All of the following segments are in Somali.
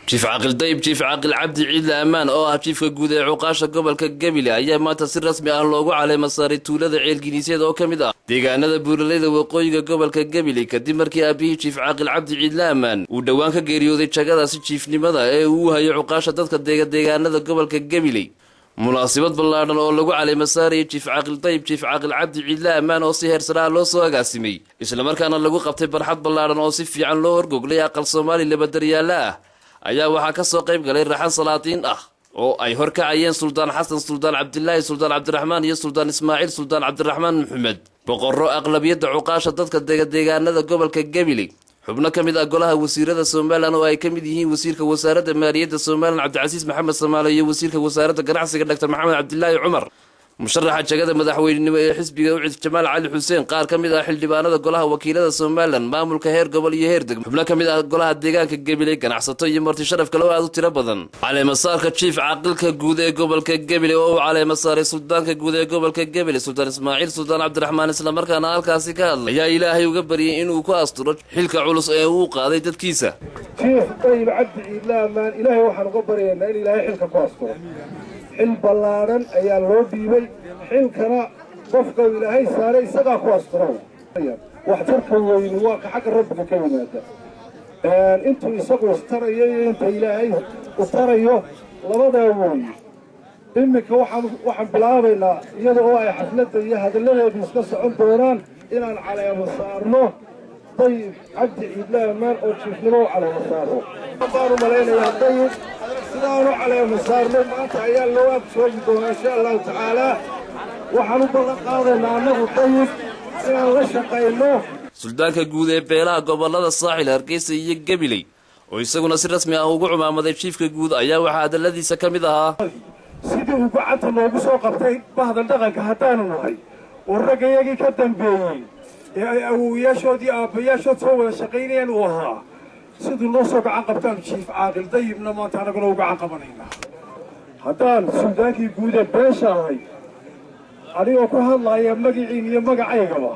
Jiif Caaqil Dayib Jiif Caaqil Cabdi Ciidle Ammaan oo ah jiifka guud ee cuqaasha gobolka Gebile ayaa maanta si rasmi ah loogu caleema saaray tuulada Ceelginiisyada oo ka mid ah deegaanada buuraleyda waqooyiga gobolka Gebile, kadib markii aabihii Jiif Caaqil Cabdi Ciidle Ammaan uu dhowaan ka geeriyooday jagadaasi jiifnimada ee uu hayo cuqaasha dadka deegaanada gobolka Gebile. Munaasibad ballaadhan oo lagu caleema saarayay Jiif Caaqil Dayib Jiif Caaqil Cabdi Ciidle Ammaan oo si heersaraa loo soo agaasimay, islamarkaana lagu qabtay barxad ballaadhan oo si fiican loo horgoglay aqal Soomaali labadaryaala ah, ayaa waxaa ka soo qayb galay raxan salaadiin ah oo ay horkacayeen Suldaan Xasan, Suldaan Cabdilaahi, Suldaan Cabdiraxmaan iyo Suldaan Ismaaciil, Suldaan Cabdiraxmaan Maxamed, boqorro, aqlabiyadda cuqaasha dadka deegaanada gobolka Gebile, xubno ka mid ah golaha wasiirada Somaliland oo ay ka mid yihiin wasiirka wasaaradda maaliyadda Somaliland Cabdicasiis Maxamed Samaale iyo wasiirka wasaaradda ganacsiga Dr Maxamed Cabdilaahi Cumar, musharaxa jagada madaxweynenimo ee xisbiga UCID Jamaal Cali Xuseen, qaar ka mid ah xildhibaanada golaha wakiilada Somaliland, maamulka heer gobol iyo heer degmo, xubno ka mid ah golaha deegaanka Gabiley, ganacsato iyo marti sharaf kale oo aad u tiro badan. Caleemasaarka jiif caaqilka guud ee gobolka Gebile oo uu caleema saaray suldaanka guud ee gobolka Gebile, Suldaan Ismaaciil Suldaan Cabdiraxmaan, islamarkaana halkaasi ka hadlay, ayaa Ilaahay uga baryay inuu ku asturo xilka culus ee uu qaaday dadkiisa. Jiif Dayib Cabdi Ciidle Ammaan, Ilaahay waxaan uga baryaynaa in Ilaahay xilka ku asturo. Xil ballaadhan ayaa loo dhiibay, xilkana qofka Ilaahay saaray isagaa ku asturo. Waxtarka weyni waa ka xagga Rabbiga ka yimaada. Intuu isagu istarayo iyo inta Ilaahay u tarayo labadaa weeye. Iminka waxaan bilaabaynaa, iyada oo ay xafladda iyo hadalladeedu iska socon doonaan, inaan caleemo saarno Dayib Cabdi Ciidle Ammaan oo jiifnimo u caleemo saarno. Baan u malaynayaa Dayib sidaanu caleemo saarnay maanta ayaa loo ag joogi doonaa, insha Allahu tacaalaa. Waxaan u ballan qaadaynaa annagu Dayib inaan la shaqayno. Suldaanka guud ee beelaha gobolada Saaxil, Hargeysa iyo Gabiley oo isaguna si rasmi ah ugu cumaamaday jiifka guud ayaa waxaa hadalladiisa ka mid ahaa: Sidii uu gacanta noogu soo qabtay bahdan dhaqanka haddaanu nahay oo raggayagii ka dambeeyey ee ay awowayaashoodii aabbayaashood soo wada shaqaynayeen uu ahaa, siduu noo soo gacan qabtaan Jiif Caaqil Dayibna maanta annaguna u gacan qabanaynaa. Haddaan suldaankii guud ee beesha ahay, anigoo ku hadlaaya magaciin iyo magacaygaba,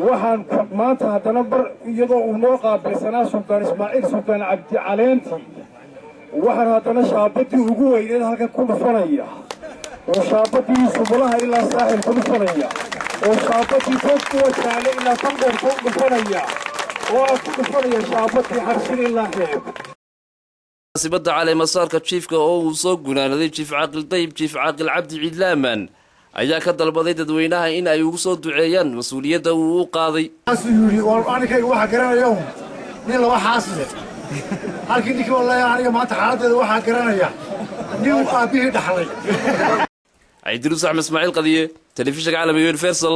waxaan maanta haddana mar iyadoo uu noo qaabilsanaa Suldaan Ismaaciil Suldaan Cabdi caleentii, waxaan haddana shaabadii ugu weyneed halkan ku dhufanaya oo shaabadii Subulaha ilaa Saaxil ku dhufanaya oo shaabadii Tog Wajaale ilaa Tandheer ku dhufanaya oo aan ku dhufanaya shaabadii Xarshin ilaa Xeeb. Munaasibadda caleemasaarka jiifka oo uu soo gunaanaday Jiif Caaqil Dayib Jiif Caaqil Cabdi Ciidlaaman ayaa ka dalbaday dadweynaha in ay ugu soo duceeyaan mas-uuliyadda uu u qaaday. Yidhi aninkayga waxaa garanaya nin laba xaasle halkii ninkii wallaahi aniga maanta xaaladdeeda waxaa garanaya nin aabbihii dhaxlay. Caydiruus Axmed Ismaaciil Qadiye, telefishinka caalamiga Universal.